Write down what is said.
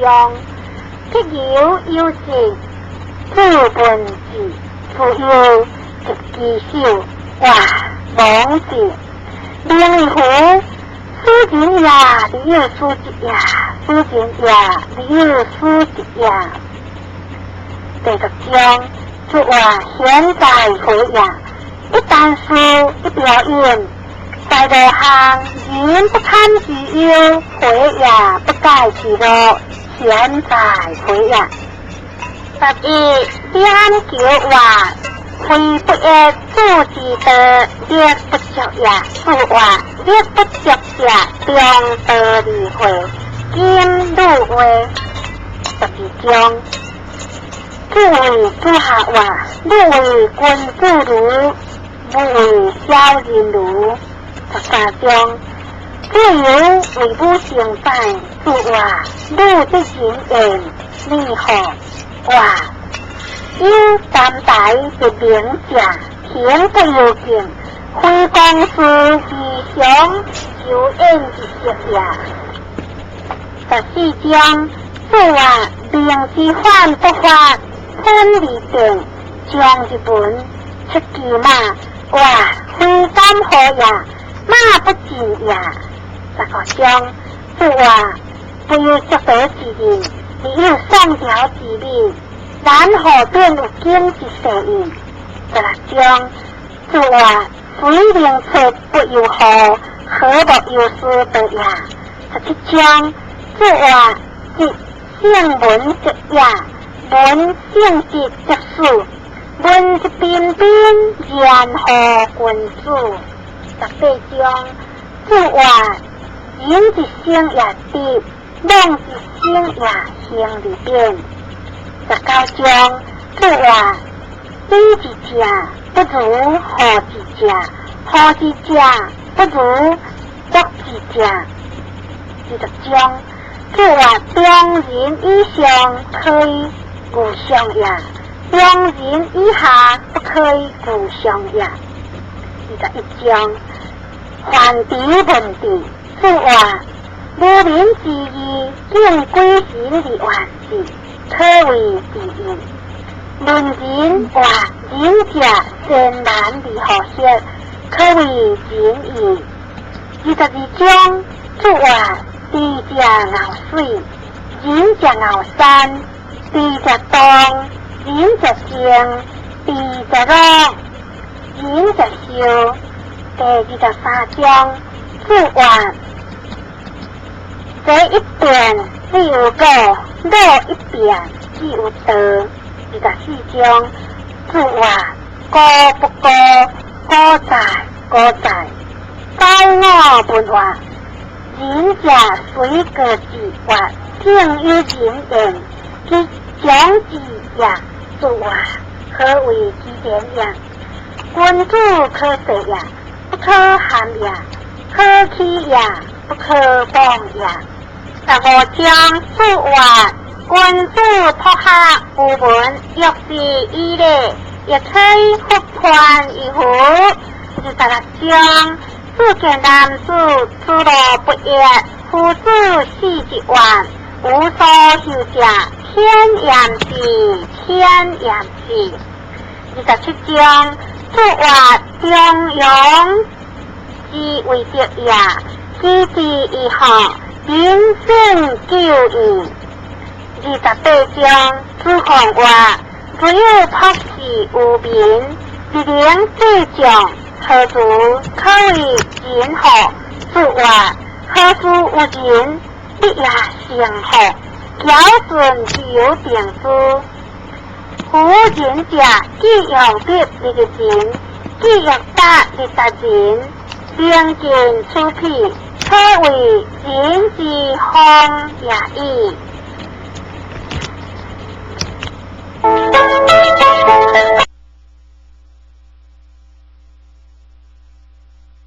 章，必有有志，自文字，自有及其手，哇，王字，明义符，此人也，你有此职也；此人也，你有此职也。第六章，说话现在回也，一旦事一表演，在路行，人不堪其忧，回也不改其乐，现在回也。十一点九话，非不爱主之道，力不足也；主话力不足者，中道而会，今汝话。十二章，主为主下话，汝为君子如，不为小人如。十三章，自由为母生产，主话汝得仁言，你好话。有三代的名者，行不由径，非公事而常求演之色也。十四章，主话明之反不发，喷而定，将入文，出其马，话非敢何也，马不进也。十五章，主话不有足道之人，而有宋朝之美，然后便有景之势意。十六章，主话水灵出不由河，何莫由斯得也。十七章，主话即圣文则也，文圣直则死，文则彬彬，然后君子。十八章，主话仁之生也直，妄之生也行而变。十九章，主话彼之正不如何之正，何之正不如国之正。二十章，主话中人以上可以御上也，中人以下不可以御上也。二十一章，范畴问治，主话无名之义，敬鬼神而远之，可谓治义。问仁话仁者艰难而好学，可谓仁义。二十二章，主话智者熬水，仁者熬山，智者动，仁者静，智者乐，仁者寿。第二十三章，主话这一变只有果，乐一变只有道。二十四章，主话高不高，高在高在。高我问话，仁者随各自话，听有仁言，其将之也。主话何谓之言也？君子可势也，不可陷也；可欺也，不可罔也。十五章，主话君子托客无门，若是以礼，亦可以复还于乎？二十六章，子见男子，此路不易，夫子死之怨，无所求者，天言之，天言之。二十七章，主话中庸之为德也，持之以恒，人生久矣。二十八章，子贡话只有朴实无名，日能济众，何如可谓仁乎？子话何事无仁？必也成乎？尧舜之有定之。夫仁者，既用德而仁，既用达而达仁，明镜处僻，可谓仁之风也已。